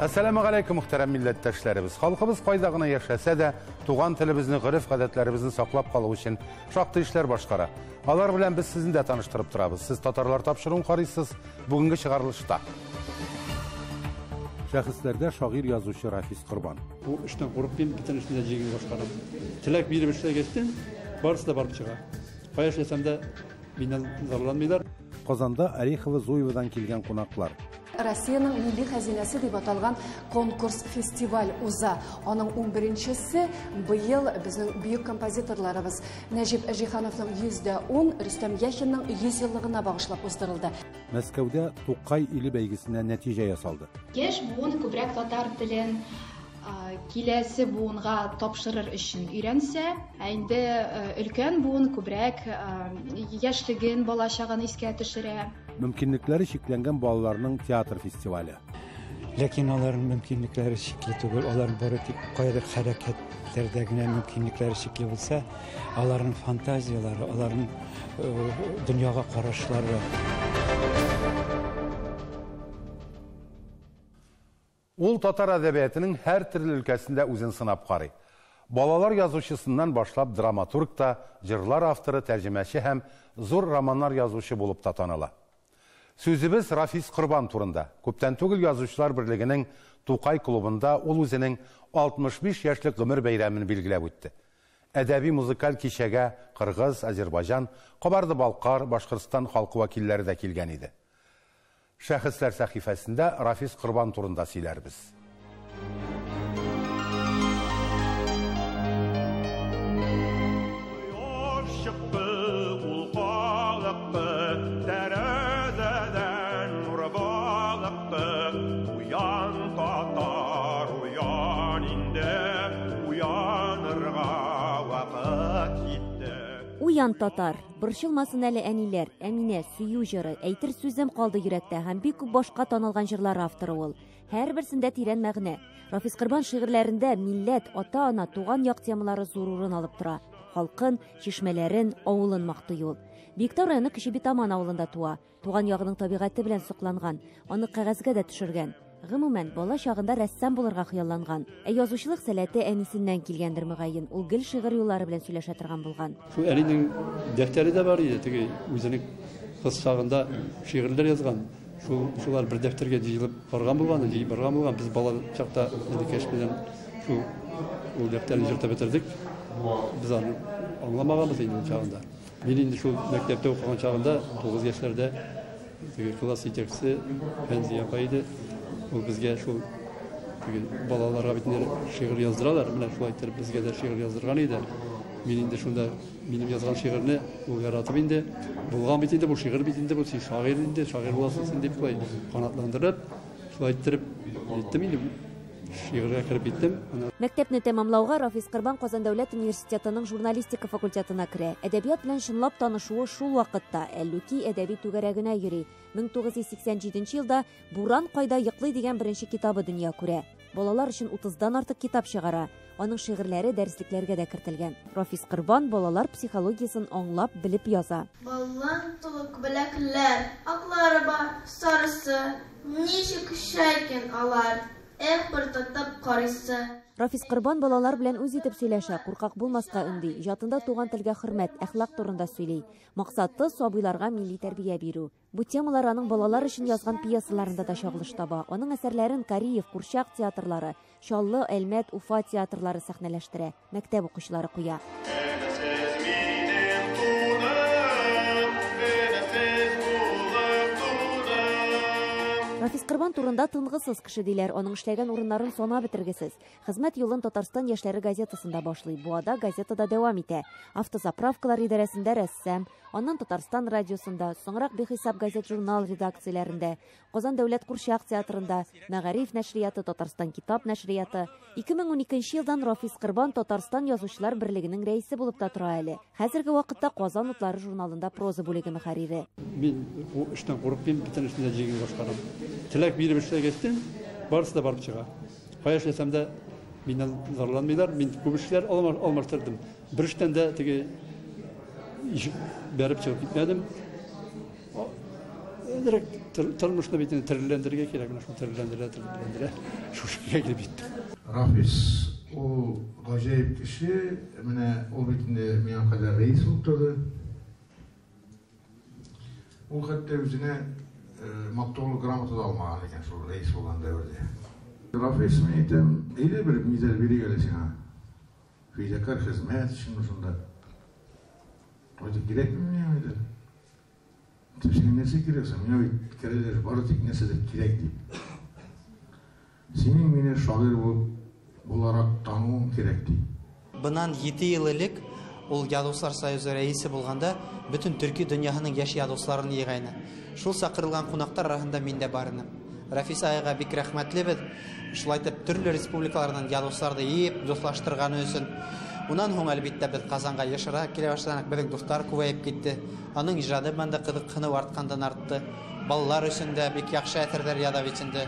Әссәламү галәйкүм, мөхтәрәм милләттәшләребез. Халкыбыз кайда гына яшәсә дә, туган телебезне, гореф-гадәтләребезне саклап калу өчен шактый эшләр башкара. Алар белән без сезне дә таныштырып торабыз. Сез татарлар тапшыруын карыйсыз бүгенге чыгарылышта. Шәхесләрдә шагыйрь язучы Рафис Корбан. Бу эштән курыкмыйм, бөтен эшне дә җиңел башкарам. Теләк биреп эшләгәчтен, барысы да барып чыга. Кая эшләсәм дә, миннән зарланмыйлар. Казанда Орехово-Зуеводан килгән кунаклар. Россиянең милли хәзинәсе дип аталган конкурс-фестиваль уза. Аның 11-нчесе быел безнең бөек композиторларыбыз Нәҗип Җиһановның 110, Рөстәм Яхинның 100 еллыгына багышлап уздырылды. Мәскәүдә Тукай иле бәйгесенә нәтиҗә ясалды. Яшь буын күбрәк татар телен киләсе буынга тапшырыр өчен өйрәнсә, ә инде өлкән буын күбрәк яшьлеген, балачагын искә төшерә. Мөмкинлекләре чикләнгән балаларның театр фестивале. Ләкин аларның мөмкинлекләре чикле түгел, алар бары тик кайбер хәрәкәтләрдә генә мөмкинлекләре чикле булса, аларның фантазияләре, аларның дөньяга карашлары. Ул татар әдәбиятының һәр төрле өлкәсендә үзен сынап карый. Балалар язучысыннан башлап драматург та, җырлар авторы, тәрҗемәче һәм зур романнар язучы булып та таныла. Сүзебез Рафис Корбан турында. Күптән түгел Язучылар берлегенең Тукай клубында ул үзенең 65 яшьлек гомер бәйрәмен билгеләп үтте. Әдәби музыкаль кичәгә Кыргыз, Азербайҗан, Кабарды-Балкар, Башкортстан халкы вәкилләре дә килгән иде. Шәхесләр сәхифәсендә Рафис Корбан турында сөйләрбез. Кояш чыкты, ул калыкты, тәрәзәдән нур балыкты. Уян, татар, уян инде, уянырга вакыт җитте. Уян, татар! Борчылмасын әле әниләр, Әминә, Сөю җыры, Әйтер сүзем калды йөрәктә һәм бик күп башка танылган җырлар авторы ул. Һәрберсендә тирән мәгънә. Рафис Корбан шигырьләрендә милләт, ата-ана, туган як темалары зур урын алып тора. Халкын, чишмәләрен, авылын мактый ул. Биектау районы Кече Битаман авылында туа. Туган ягының табигате белән сокланган, аны кәгазьгә дә төшергән. Гомумән, бала чагында рәссам булырга хыялланган. Ә язучылык сәләте әнисеннән килгәндер мөгаен, ул гел шигырь юллары белән сөйләшә торган булган. Шул әнинең дәфтәре дә бар иде, теге үзенең кыз чагында шигырьләр язган. Шул шулар бер дәфтәргә җыелып барган булган, җыеп барган булган. Без бала чакта энекәш белән шул ул дәфтәрне җыртып бетердек. Без аны аңламаганбыз инде ул чагында. Мин инде шул мәктәптә укыган чагында, 9 яшьләрдә, теге класс җитәкчесе Фәнзия апа иде. Ул безгә шул теге балаларга бит инде шигырь яздыралар. Менә шулай иттереп безгә дә шигырь яздырган иде. Мин инде шунда минем язган шигырьне ул яратып инде, булган бит инде бу шигырь бит инде бу, син шагыйрь инде, шагыйрь буласың син дип шулай канатландырып, шулай иттереп җиттем инде. Шигырьгә кереп киттем. Мәктәпне тәмамлауга Рафис Корбан Казан дәүләт университетының журналистика факультетына керә. Әдәбият белән чынлап танышуы шул вакытта, Әллүки әдәби түгәрәгенә йөри. 1987 елда Буран кайда йоклый дигән беренче китабы дөнья күрә. Балалар өчен утыздан артык китап чыгара. Аның шигырьләре дәреслекләргә дә кертелгән. Рафис Корбан балалар психологиясен аңлап, белеп яза. Баллан тулы күбәләкләр, аклары бар, сарысы, ничек оча икән алар, эх, бер тотып карыйсы. Рафис Корбан балалар белән үз итеп сөйләшә, куркак булмаска өнди, иҗатында туган телгә хөрмәт, әхлак турында сөйли. Максаты, сабыйларга милли тәрбия бирү. Бу темалар аның балалар өчен язган пьесаларында да чагылыш таба. Аның әсәрләрен Кариев, Курчак театрлары, Чаллы, Әлмәт, Уфа театрлары сәхнәләштерә, мәктәп укучылары куя. Рафис Корбан турында тынгысыз кеше диләр. Аның эшләгән урыннарын санап бетергесез. Хезмәт юлын Татарстан яшьләре газетасында башлый. Буада газетада дәвам итә. Автозаправкалар идарәсендә рәссам, аннан Татарстан радиосында, соңрак бихисап газет-журнал редакцияләрендә, Казан дәүләт курчак театрында, Мәгариф нәшрияты, Татарстан китап нәшрияты. 2012 елдан Рафис Корбан Татарстан Язучылар берлегенең рәисе булып та тора әле. Хәзерге вакытта Казан утлары журналында проза бүлеге мөхәррире. Мин бу эштән курыкмыйм, бөтен эшне дә җиңел башкарам. Теләк биреп эшләгәчтен, барысы да барып чыга. Кая эшләсәм дә, миннән зарланмыйлар. Мин күп эшләр алмаштырдым. Бер эштән дә теге ишек бәреп чыгып китмәдем. Әзрәк тормышны бит инде тереләндерергә кирәк, менә шул тереләндерә, тереләндерә, шушы көнгә килеп җиттек. Рафис ул гаҗәеп кеше, менә ул бит инде миңа кадәр рәис булып торды. Ул хәтта үзенә мактаулы грамота да алмаган икән шул рәис булган дәвердә. Рафис, мин әйтәм, әйдә бер медаль бирик әле сиңа. Фидакарь хезмәт өчен шунда. Әйтә, кирәкме миңа медаль? Дип, сиңа нәрсә кирәк соң? Миңа бит кирәк, бары тик нәрсәдер кирәк дип. Синең мине шагыйрь булып буларак тануың кирәк ди. Быннан 7 ел элек ул Язучылар союзы рәисе булганда бөтен төрки дөньяһының яшь язучыларын йыйгайны. Шул сакырылган кунаклар арасында мин дә бар идем. Рафис агайга бик рәхмәтлебез. Шулай итеп төрле республикалардан язучыларны йыйып, дуслаштырганы өчен. Уннан һуң әлбиттә без Казанга ешрак килә башладык, безнең дуслар күбәеп китте. Аның иҗады белән дә кызыксыну арткандан артты. Балалар өчен дә бик яхшы әсәрләр яза бит инде.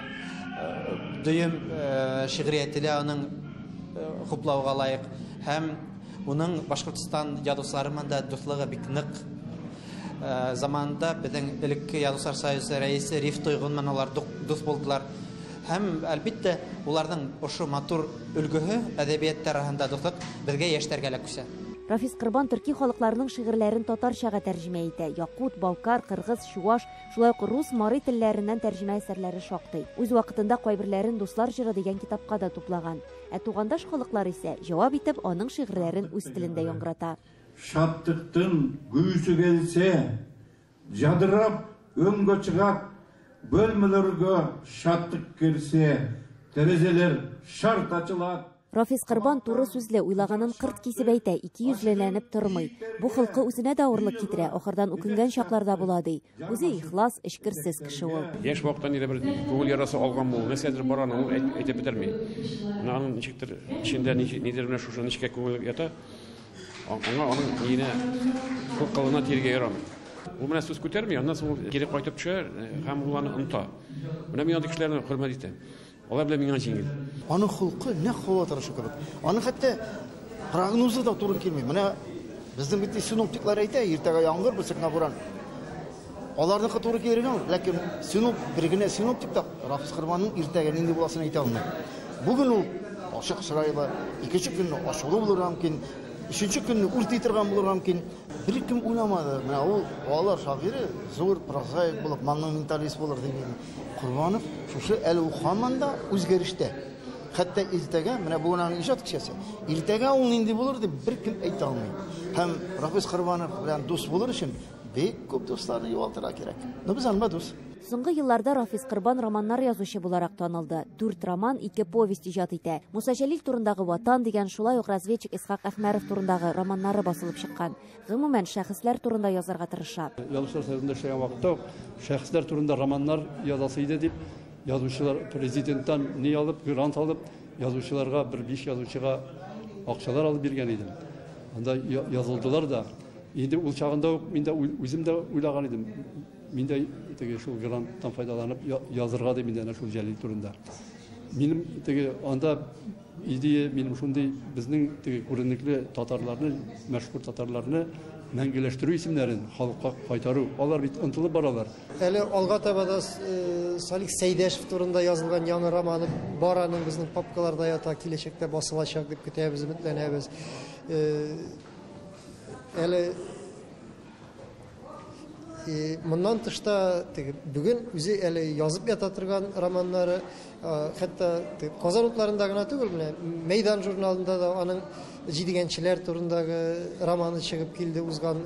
Дөем шигърияте дә аның хуплауга лаек. Һәм уның Башкортстан язучылары белән дә дуслыгы бик нык. Заманында безнең элекке Язучылар союзы рәисе Риф Тойгун белән алар дус булдылар. Һәм әлбиттә уларның ошо матур өлгөһе әдәбият тарафында дуслык безгә яшьләргә лә күчә. Рафис Корбан төрки халыкларының шигырьләрен татарчага тәрҗемә итә. Якут, балкар, кыргыз, чуаш, шулай ук рус, мари телләреннән тәрҗемә әсәрләре шактый. Үз вакытында кайберләрен Дуслар җыры дигән китапка да туплаган. Ә тугандаш халыклар исә җавап итеп аның шигырьләрен үз телендә яңгырата. Шаттыктын күйүсү келсе, жадырап өңгө чыгат, бөлмөлөргө шаттык кирсе, терезелер шарт ачылат. Рафис Корбан туры сүзле, уйлаганын кырт кисеп әйтә, ике йөзлеләнеп тормый. Бу холкы үзенә дә авырлык китерә, ахырдан үкенгән чакларда була ди. Үзе ихлас, эчкерсез кеше ул. Яшь вакыттан инде бер күңел ярасы алган бу, нәрсәдер бар аны, ул әйтеп бетерми. Менә аның ничектер эчендә нидер менә шушы нечкә күңел ята. Аңа аның иенә, шул кылына тиргә ярамый. Ул менә сүз күтәрми, аннан соң ул кире кайтып төшә һәм ул аны оныта. Менә мин андый кешеләрне хөрмәт итәм. Алар белән миңа җиңел. Аның холкы нәкъ һава торышы кебек. Аның хәтта прогнозы да туры килми. Менә безнең бит синоптиклар әйтә, иртәгә яңгыр, берсекенә буран. Аларныкы туры килергә, ләкин бер генә синоптик та Рафис Корбанның иртәгә нинди буласын әйтә алмый. Бүген ул ачык чырайлы, икенче көнне ачулы булырга мөмкин, өченче көнне үрти торган булырга мөмкин. Беркем уйламады. Менә ул алар шагыйре, зур прозаик булып, монументалист булыр дип. Корбанов шушы әле ул һаман да үзгәрештә. Хәтта иртәгә, менә бүген аның иҗат кичәсе, иртәгә ул нинди булыр дип беркем әйтә алмый. Һәм Рафис Корбанов белән дус булыр өчен бик күп дусларны югалтырга кирәк. Но без анда дус. Соңгы елларда Рафис Корбан романнар язучы буларак танылды. 4 роман, 2 повесть иҗат итә. Муса Җәлил турындагы Ватан дигән, шулай ук разведчик Исхак Әхмәров турындагы романнары басылып чыккан. Гомумән, шәхесләр турында язарга тырыша. Язучылар союзында эшләгән вакытта ук шәхесләр турында романнар язасы иде дип, язучылар президенттан ни алып, грант алып, язучыларга бер 5 язучыга акчалар алып биргән идем. Анда язылдылар да. Инде ул чагында ук мин дә үзем дә уйлаган идем. Мин дә теге шул гранттан файдаланып язырга дип инде әнә шул Җәлил турында. Минем теге анда идея минем шундый, безнең теге күренекле татарларны, мәшһүр татарларны мәңгеләштерү исемнәрен халыкка кайтару. Алар бит онытылып баралар. Әле алга таба да Салих Сәйдәшев турында язылган яңа романы бар, аның безнең папкаларда ята, киләчәктә басылачак дип көтәбез, өметләнәбез. Әле моннан тышта теге бүген үзе әле язып ята торган романнары, хәтта теге Казан утларында гына түгел, менә Мәйдан журналында да аның Җидегәнчеләр турындагы романы чыгып килде узган,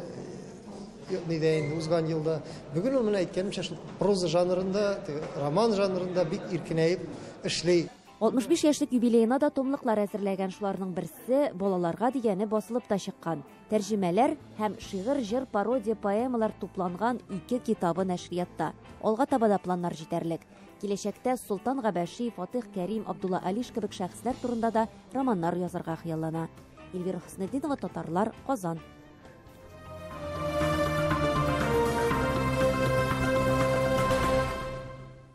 нидә инде, узган елда. Бүген ул менә әйткәнемчә шул проза жанрында, теге роман жанрында бик иркенәеп эшли. 65 яшьлек юбилеена да томлыклар әзерләгән, шуларның берсе балаларга дигәне басылып та чыккан. Тәрҗемәләр һәм шигырь, җыр, пародия, поэмалар тупланган 2 китабы нәшриятта. Алга таба да планнар җитәрлек. Киләчәктә Солтан Габәши, Фатих Кәрим, Абдулла Алиш кебек шәхесләр турында да романнар язарга хыяллана. Эльвира Хөснетдинова, Татарлар, Казан.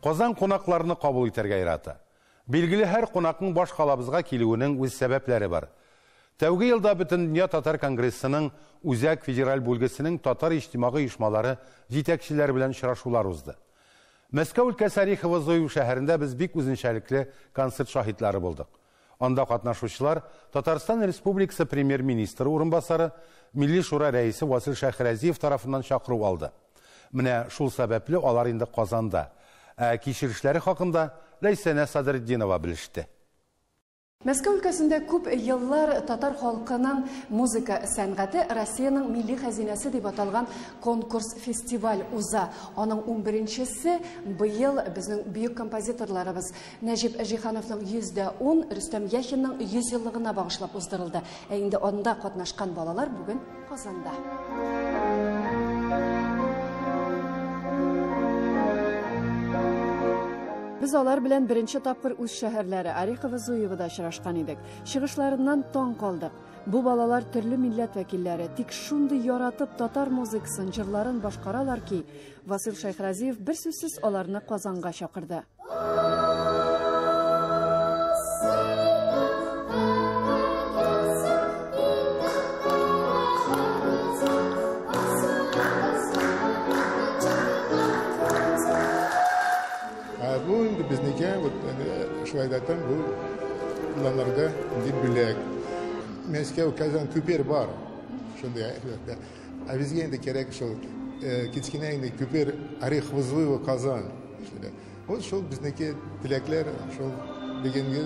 Казан кунакларны кабул итәргә ярата. Билгеле, һәр кунакның баш калабызга килүенең үз сәбәпләре бар. Тәүге елда Бөтендөнья татар конгрессының Үзәк федераль бүлгесенең татар иҗтимагый оешмалары җитәкчеләре белән очрашулар узды. Мәскәү өлкәсе Орехово-Зуево шәһәрендә без бик үзенчәлекле концерт шаһитлары булдык. Анда катнашучылар Татарстан Республикасы Премьер-министры урынбасары, Милли Шура рәисе Васил Шәйхразиев тарафыннан чакыру алды. Менә шул сәбәпле алар инде Казанда. Ә кичерешләре хакында Ләйсәнә Садретдинова белеште. Мәскәү өлкәсендә күп еллар татар халкының музыка сәнгате Россиянең милли хәзинәсе дип аталган конкурс-фестиваль уза. Аның унберенчесе быел безнең бөек композиторларыбыз Нәҗип Җиһановның 110, Рөстәм Яхинның 100 еллыгына багышлап уздырылды. Ә инде анда катнашкан балалар бүген Казанда. Без алар белән беренче тапкыр үз шәһәрләре Орехово-Зуевода очрашкан идек. Чыгышларыннан таң калдык. Бу балалар төрле милләт вәкилләре, тик шундый яратып татар музыкасын, җырларын башкаралар ки, Васил Шәйхразиев берсүзсез аларны Казанга чакырды. Бу инде безнеке, вот шулай да әйтәм, бу планнарда инде бүләк. Мәскәү, Казан күпер бар. Шундый әлбәттә. Ә безгә инде кирәк шул кечкенә инде күпер Орехово-Зуево, Казан. Вот шул безнеке теләкләр, шул бүгенге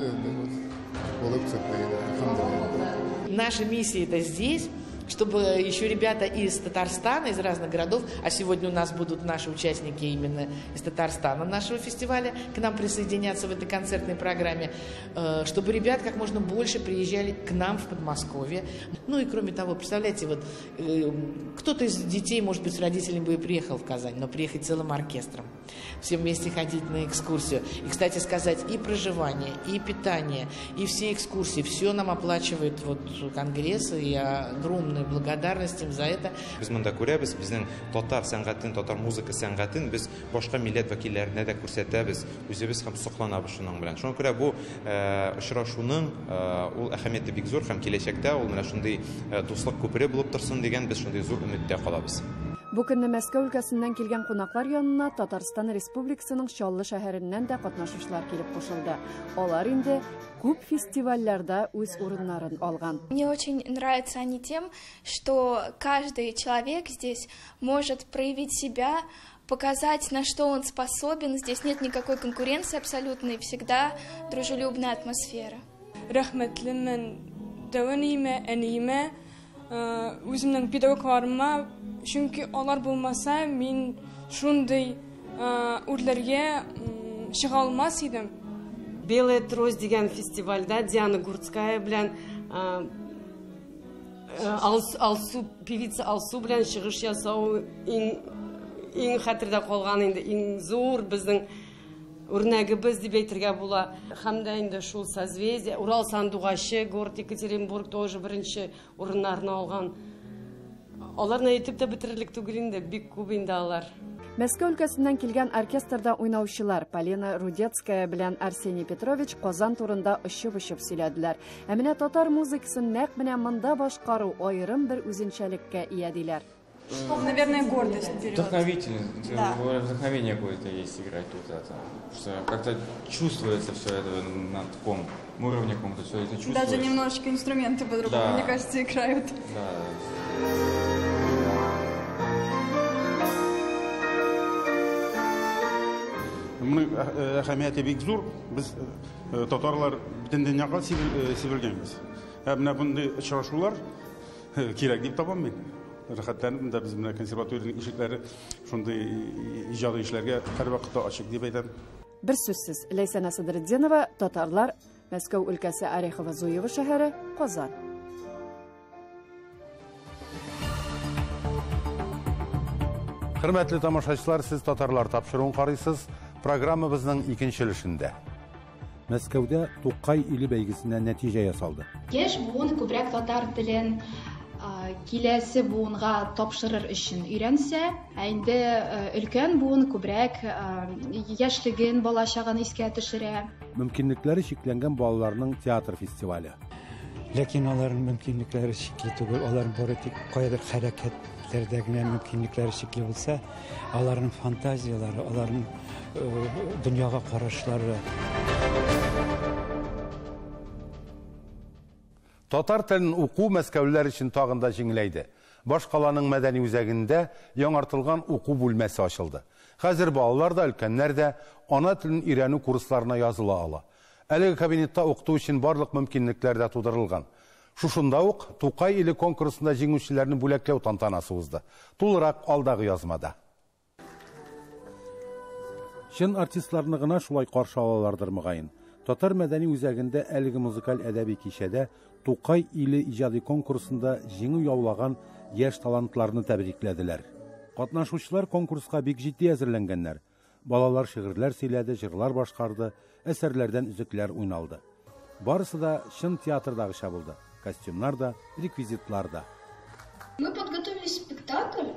булып чыкты инде, әлхәмдүлилләһ. Наша миссия это здесь, чтобы еще ребята из Татарстана, из разных городов, а сегодня у нас будут наши участники именно из Татарстана нашего фестиваля, к нам присоединяться в этой концертной программе, чтобы ребят как можно больше приезжали к нам в Подмосковье. Ну и кроме того, представляете, вот кто-то из детей, может быть, с родителями бы и приехал в Казань, но приехать целым оркестром, все вместе ходить на экскурсию. И, кстати сказать, и проживание, и питание, и все экскурсии, все нам оплачивает вот конгресс, и огромная благодарность им за это. Без монда күрәбез, безнең татар сәнгатен, татар музыка сәнгатен без башка милләт вәкилләренә дә күрсәтәбез, үзебез һәм сокланабыз шуның белән. Шуңа күрә бу очрашуның ул әһәмияте бик зур һәм киләчәктә ул менә шундый дуслык күпере булып торсын дигән без шундый зур өметтә калабыз. Бу көнне Мәскәү өлкәсеннән килгән кунаклар янына Татарстан Республикасының Чаллы шәһәреннән дә катнашучылар килеп кушылды. Алар инде күп фестивальләрдә үз урыннарын алган. Мне очень нравятся они тем, что каждый человек здесь может проявить себя, показать, на что он способен. Здесь нет никакой конкуренции абсолютной, всегда дружелюбная атмосфера. Рәхмәтлемен дәвәниемә, әниемә, үземнең педагогларыма, чөнки алар булмаса, мин шундый үрләргә чыга алмас идем. Белая трость дигән фестивальдә Диана Гурцкая белән Алсу, певица Алсу белән чыгыш ясау иң хәтердә калган инде, иң зур безнең үрнәгебез дип әйтергә була. Һәм дә инде шул Созвездие, Урал сандугачы, город Екатеринбург тоже беренче урыннарны алган. Аларны әйтеп тә бетерерлек түгел инде, бик күп инде алар. Мәскәү өлкәсеннән килгән оркестрда уйнаучылар Полина Рудецкая белән Арсений Петрович Казан турында очып-очып сөйләделәр. Ә менә татар музыкасын нәкъ менә монда башкару аерым бер үзенчәлеккә ия диләр. Что, наверное, гордость берет. Вдохновительно, Да. вдохновение какое-то есть играть тут это. Потому что как-то чувствуется все это на таком уровне каком-то, все это чувствуется. Даже немножечко инструменты по-другому, Да. мне кажется, играют. Да. Моның әһәмияте бик зур. Без татарлар бөтен дөньяга сибелгәнбез. Ә менә мондый очрашулар кирәк дип табам мин. Рәхәтләнеп монда без менә консерваториянең ишекләре шундый иҗади эшләргә һәрвакытта ачык дип әйтәм. Бер сүзсез, Ләйсәнә Садретдинова, татарлар, Мәскәү өлкәсе Орехово-Зуево шәһәре, Казан. Хөрмәтле тамашачылар, сез татарлар тапшыруын карыйсыз. Программабызның икенче өлешендә. Мәскәүдә Тукай иле бәйгесенә нәтиҗә ясалды. Яшь буын күбрәк татар телен киләсе буынга тапшырыр өчен өйрәнсә, ә инде өлкән буын күбрәк яшьлеген, балачагын искә төшерә. Мөмкинлекләре чикләнгән балаларның театр фестивале. Ләкин аларның мөмкинлекләре чикле түгел, алар бары тик каядыр хәрәкәтләрдә генә мөмкинлекләре чикле булса, аларның фантазияләре, аларның дөньяга карашлары. Татар телен уку мәскәүлеләр өчен тагын да җиңеләйде. Башкаланың мәдәни үзәгендә яңартылган уку бүлмәсе ачылды. Хәзер балалар да, өлкәннәр дә ана телен өйрәнү курсларына языла ала. Әлеге кабинетта укыту өчен барлык мөмкинлекләр дә тудырылган. Шушында ук Тукай иле конкурсында җиңүчеләрне бүләкләү тантанасы узды. Тулырак алдагы язмада. Чын артистларны гына шулай каршы алалардыр мөгаен. Татар мәдәни үзәгендә әлеге музыкаль әдәби кичәдә Тукай иле иҗади конкурсында җиңү яулаган яшь талантларны тәбрикләделәр. Катнашучылар конкурска бик җитди әзерләнгәннәр. Балалар шигырьләр сөйләде, җырлар башкарды, әсәрләрдән өзекләр уйналды. Барысы да чын театрдагыча булды. Костюмнар да, реквизитлар да. Мы подготовили спектакль.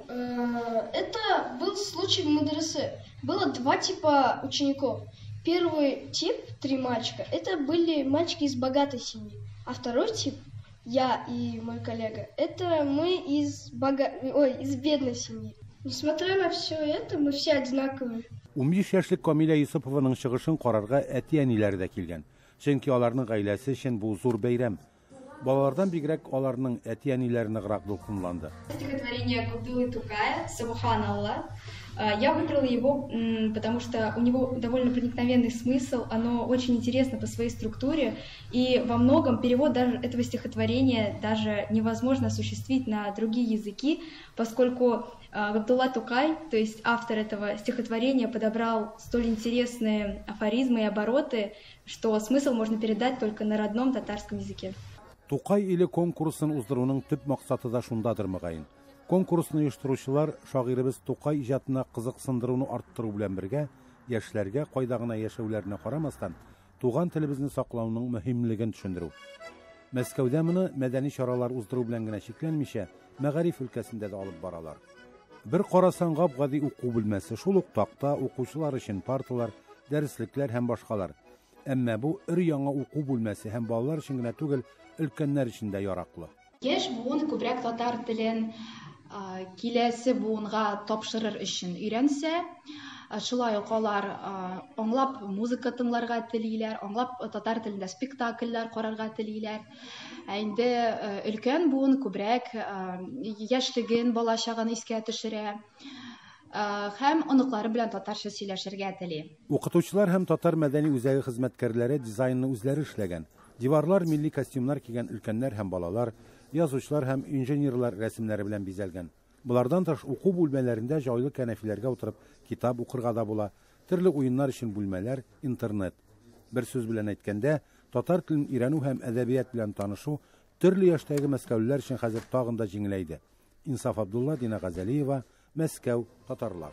Это был случай в мадресе. Было два типа учеников. Первый тип, 3 мальчика, это были мальчики из богатой семьи. А второй тип, я и мой коллега, это мы из бедной семьи. Несмотря на все это, мы все одинаковые. 15 яшьлек Камилә Юсупованың чыгышын карарга әти-әниләре дә килгән. Чөнки аларның гаиләсе өчен бу зур бәйрәм. Балалардан бигрәк аларның әти-әниләре ныграк дулкынланды. Стихотворение Габдуллы Тукая «Субханалла». Я выбрала его, потому что у него довольно проникновенный смысл, оно очень интересно по своей структуре, и во многом перевод даже этого стихотворения даже невозможно осуществить на другие языки, поскольку Габдулла Тукай, то есть автор этого стихотворения, подобрал столь интересные афоризмы и обороты, что смысл можно передать только на родном татарском языке. Тукай иле конкурсын уздыруның төп максаты да шундадыр мөгаен. Конкурсны оештыручылар шагыйребез Тукай иҗатына кызыксындыруны арттыру белән бергә, яшьләргә кайда гына яшәүләренә карамастан, туган телебезне саклауның мөһимлеген төшендерү. Мәскәүдә моны мәдәни чаралар уздыру белән генә чикләнмичә, мәгариф өлкәсендә дә алып баралар. Бер карасаң гап-гади уку бүлмәсе, шул ук такта, укучылар өчен парталар, дәреслекләр һәм башкалар. Әмма бу өр-яңа уку бүлмәсе һәм балалар өчен генә түгел, өлкәннәр өчен дә яраклы. Яшь буын күбрәк татар телен киләсе буынга тапшырыр өчен өйрәнсә, шулай ук алар аңлап музыка тыңларга телиләр, аңлап татар телендә спектакльләр карарга телиләр. Ә инде өлкән буын күбрәк яшьлеген, балачагын искә төшерә һәм оныклары белән татарча сөйләшергә тели. Укытучылар һәм татар мәдәни үзәге хезмәткәрләре дизайнны үзләре эшләгән. Диварлар милли костюмнар кигән өлкәннәр һәм балалар, язучылар һәм инженерлар рәсемнәре белән бизәлгән. Булардан тыш уку бүлмәләрендә җайлы кәнәфиләргә утырып китап укырга да була, төрле уеннар өчен бүлмәләр, интернет. Бер сүз белән әйткәндә, татар телен өйрәнү һәм әдәбият белән танышу төрле яшьтәге мәскәүлеләр өчен хәзер тагын да җиңеләйде. Инсаф Абдулла, Дина Газалиева, Мәскәү, татарлар.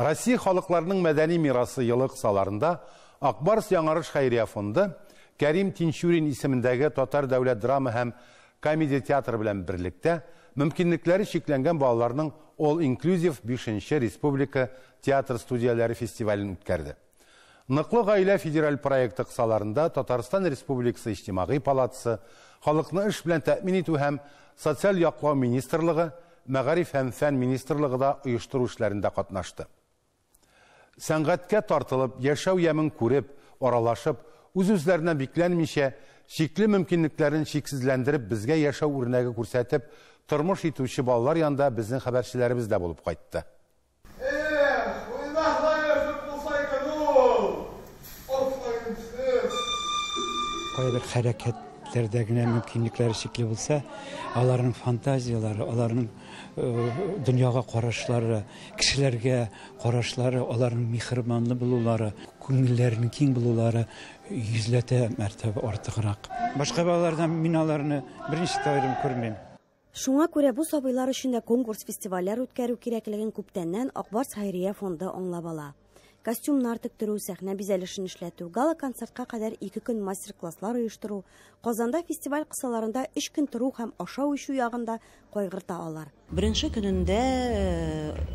Россия халыкларының мәдәни мирасы елы кысаларында Ак Барс Яңарыш хәйрия фонды Кәрим Тинчурин исемендәге Татар дәүләт драма һәм комедия театры белән берлектә мөмкинлекләре чикләнгән балаларның All Inclusive 5-нче республика театр студияләре фестивален үткәрде. Ныклы гаилә федераль проекты кысаларында Татарстан Республикасы Иҗтимагый палатасы, халыкны эш белән тәэмин итү һәм социаль яклау министрлыгы, мәгариф һәм фән министрлыгы да оештыру эшләрендә катнашты. Сәнгатькә тартылып, яшәү ямен күреп, аралашып, үз-үзләренә бикләнмичә, чикле мөмкинлекләрен чиксезләндереп, безгә яшәү үрнәге күрсәтеп, тормыш итүче балалар янында безнең хәбәрчеләребез дә булып кайтты. Кайбер хәрәкәтләрдә генә мөмкинлекләре чикле булса, аларның фантазияләре, аларның дөньяга карашлары, кешеләргә карашлары, аларның миһербанлы булулары, күңелләренең киң булулары йөзләтә мәртәбә артыграк. Башка балалардан мин аларны берничә дә аерым күрмим. Шуңа күрә бу сабыйлар өчен дә конкурс фестивальләр үткәрү кирәклеген күптәннән Ак Барс хәйрия фонды аңлап ала. Костюмнар тектерү, сәхнә бизәлешен эшләтү, гала-концертка кадәр 2 көн мастер-класслар оештыру, Казанда фестиваль кысаларында 3 көн тору һәм ашау-эчү ягын да кайгырта алар. Беренче көнендә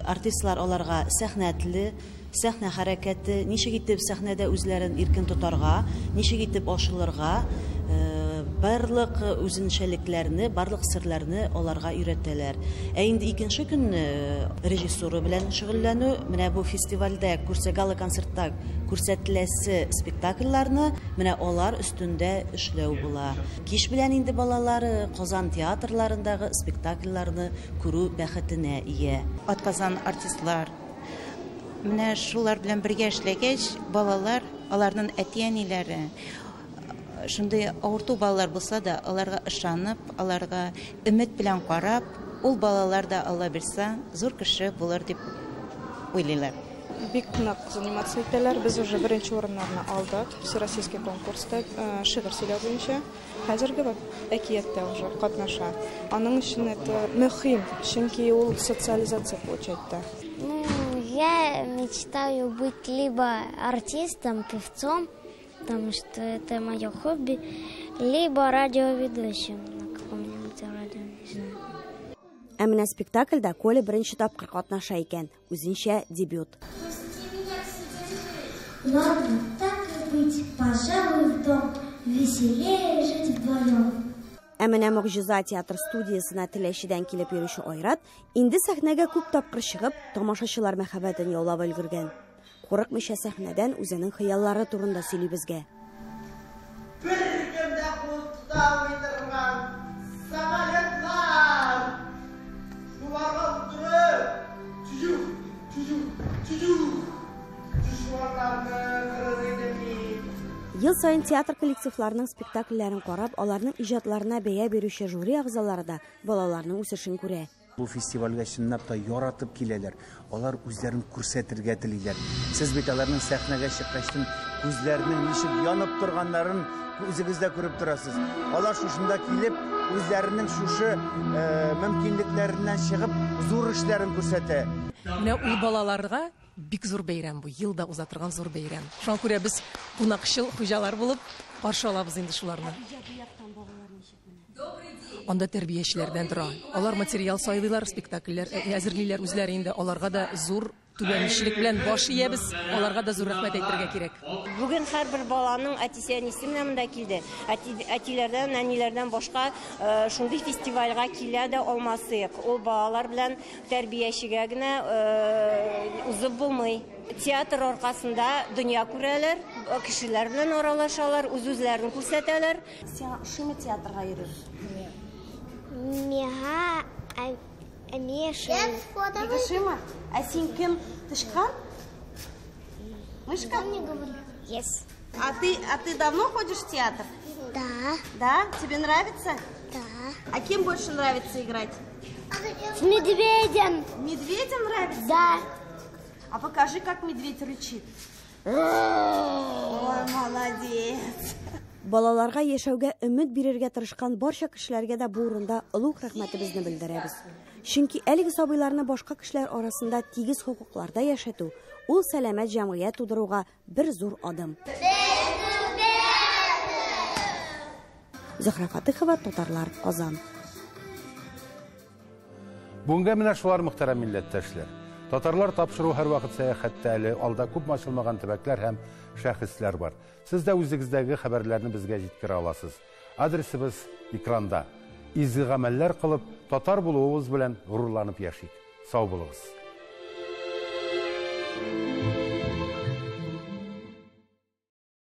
артистлар аларга сәхнә теле, сәхнә хәрәкәте, ничек итеп сәхнәдә үзләрен иркен тотарга, ничек итеп ашылырга, барлык үзенчәлекләрне, барлык серләрне аларга өйрәтәләр. Ә инде икенче көнне режиссура белән шөгыльләнү, менә бу фестивальдә гала-концертта күрсәтеләсе спектакльләрне менә алар өстендә эшләү була. Кич белән инде балалар Казан театрларындагы спектакльләрне күрү бәхетенә ия. Атказан артистлар. Менә шулар белән бергә эшләгәч, балалар, аларның әти-әниләре шундый авырту балалар булса да, аларга ышанып, аларга өмет белән карап, ул балалар да Алла бирсә, зур кеше булыр дип уйлыйлар. Бик нык заниматься итәләр. Без уже беренче урыннарны алдык. Всероссийский конкурста шигырь сөйләү буенча. Хәзерге әкияттә уже катнаша. Аның өчен это мөһим, чөнки ул социализация получает. Ну, я мечтаю быть либо артистом, певцом, потому что это мое хобби, либо радиоведущим на каком-нибудь радио, не знаю. Ә менә спектакльдә Коля беренче тапкыр катнаша икән, үзенчә дебют. Ладно, так и быть, пожалуй, в дом, веселее жить вдвоем. Ә менә Могҗиза театр студиясенә Теләчедән килеп йөрүче Айрат инде сәхнәгә күп тапкыр чыгып, тамашачылар мәхәббәтен яулап өлгергән. Курыкмыйча сәхнәдән үзенең хыяллары турында сөйли безгә. Бер кем дә кул тота алмый торган самолетлар! Шуларга утырып, чүжүк, чүжүк, чүжүк, дошманнарны кырыр идем мин. Ел саен театр коллективларының спектакльләрен карап, аларның иҗатларына бәя бирүче жюри әгъзалары да балаларның үсешен күрә. Бу фестивальгә чынлап та яратып киләләр. Алар үзләрен күрсәтергә телиләр. Сез бит аларның сәхнәгә чыккачтын күзләренең ничек янып торганнарын үзегез дә күреп торасыз. Алар шушында килеп, үзләренең шушы мөмкинлекләреннән чыгып, зур эшләрен күрсәтә. Менә ул балаларга бик зур бәйрәм бу, елда уза торган зур бәйрәм. Шуңа күрә без кунакчыл хуҗалар булып каршы алабыз инде шуларны. Анда тәрбиячеләрдән тора. Алар материал сайлыйлар, спектакльләр әзерлиләр үзләре инде. Аларга да зур түбәнчелек белән баш иябез, аларга да зур рәхмәт әйтергә кирәк. Бүген һәрбер баланың әтисе әнисе менә монда килде. Әтиләрдән, әниләрдән башка шундый фестивальгә килә дә алмасык. Ул балалар белән тәрбиячегә генә узып булмый. Театр аркасында дөнья күрәләр, кешеләр белән аралашалар, үз-үзләрен күрсәтәләр. Сиңа ошыймы театрга йөрү? Миңа Миша. Ошыймы? Ә син кем? Тычкан? Мышка? Yes. А ты давно ходишь в театр? Да. Да? Тебе нравится? Да. А кем больше нравится играть? С медведем. Медведем нравится? Да. А покажи, как медведь рычит. Ой, молодец. Балаларга яшәүгә өмет бирергә тырышкан барча кешеләргә дә бу урында олуг рәхмәтебезне белдерәбез. Чөнки әлеге сабыйларны башка кешеләр арасында тигез хокукларда яшәтү, ул сәламәт җәмгыять тудыруга бер зур адым. Зөһрә Фатыхова, Татарлар, Казан. Бүгенгә менә шулар, мөхтәрәм милләттәшләр. Татарлар тапшыру һәрвакыт сәяхәттә әле, алда күп ачылмаган төбәкләр һәм шәхесләр бар. Сез дә үзегездәге хәбәрләрне безгә җиткерә аласыз. Адресыбыз экранда. Изге гамәлләр кылып, татар булуыбыз белән горурланып яшик. Сау булыгыз.